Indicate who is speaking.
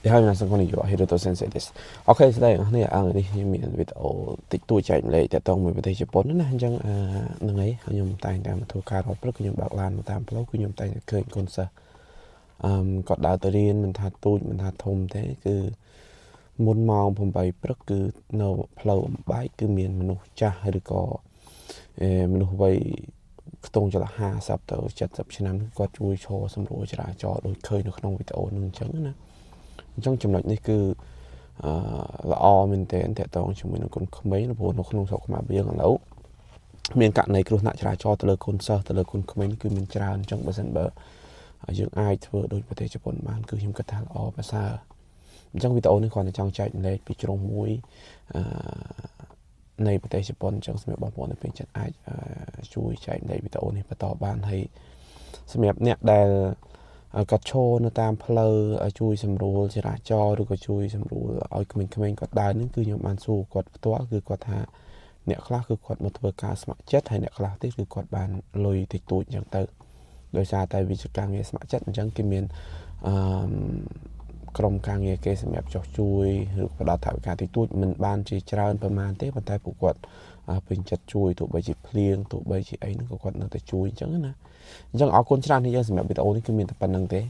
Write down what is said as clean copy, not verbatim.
Speaker 1: はい、皆さんこんにちは。ヒロト先生です。OK ស្ដីអ្នកនេះអង្គនេះខ្ញុំមានវីដេអូតិចតួចចែកម្លែកតាក់ទងមួយប្រទេសជប៉ុនណាអញ្ចឹងអឺហ្នឹងហើយខ្ញុំតែងតែមកធ្វើការរាល់ព្រឹកខ្ញុំបើកឡានមកតាមផ្លូវគឺខ្ញុំតែងតែឃើញកូនសិស្សអឺគាត់ដើរទៅរៀនមិនថាទូចមិនថាធំទេគឺមុនម៉ោង8ព្រឹកគឺនៅផ្លូវអំបែកគឺមានមនុស្សចាស់ឬក៏មនុស្សវ័យខ្ទង់ចន្លោះ50ទៅ70ឆ្នាំគាត់ជួយឈរសម្រួលចរាចរណ៍ដូចឃើញនៅក្នុងវីដេអូនឹងអញ្ចឹងណាអញ្ចឹងចំណុចនេះគឺអឺល្អមែនទែនតាក់ទងជាមួយនឹងកូនក្មេងព្រោះនៅក្នុងស្រុកខ្មែរយើងឥឡូវមានករណីគ្រោះថ្នាក់ចរាចរណ៍ទៅលើកូនសិស្សទៅលើកូនក្មេងគឺមានច្រើនអញ្ចឹងបើសិនបើយើងអាចធ្វើដូចប្រទេសជប៉ុនបានគឺខ្ញុំគិតថាល្អប្រសើរអញ្ចឹងវីដេអូនេះគ្រាន់តែចង់ចែករំលែកពីជ្រុងមួយអឺនៃប្រទេសជប៉ុនអញ្ចឹងសម្រាប់បងប្អូនដែលពេញចិត្តអាចជួយចែករំលែកវីដេអូនេះបន្តបានហើយសម្រាប់អ្នកដែលគាត់ឈរនៅតាមផ្លូវជួយសម្រួលចរាចរណ៍ឬក៏ជួយសម្រួលឲ្យក្មេងៗគាត់ដើរនេះគឺខ្ញុំបានសួរគាត់ផ្ទាល់គឺគាត់ថាអ្នកខ្លះគឺគាត់មកធ្វើការស្ម័គ្រចិត្តហើយអ្នកខ្លះទៀតគឺគាត់បានលុយតិចតួចអញ្ចឹងទៅដោយសារតែវាជាការងារស្ម័គ្រចិត្តអញ្ចឹងគេមានអឺក្រុមការងារគេសម្រាប់ចុះជួយឬផ្ដល់ថវិកាតិចតួចមិនបានជាច្រើនប្រមាណទេប៉ុន្តែពួកគាត់ពេញចិត្តជួយទោះបីជាភ្លៀងទោះបីជាអីហ្នឹងក៏គាត់នៅតែជួយអញ្ចឹងណាអញ្ចឹងអរគុណច្រើននេះយើងសម្រាប់វីដេអូនេះគឺមានតែប៉ុណ្ណឹងទេ។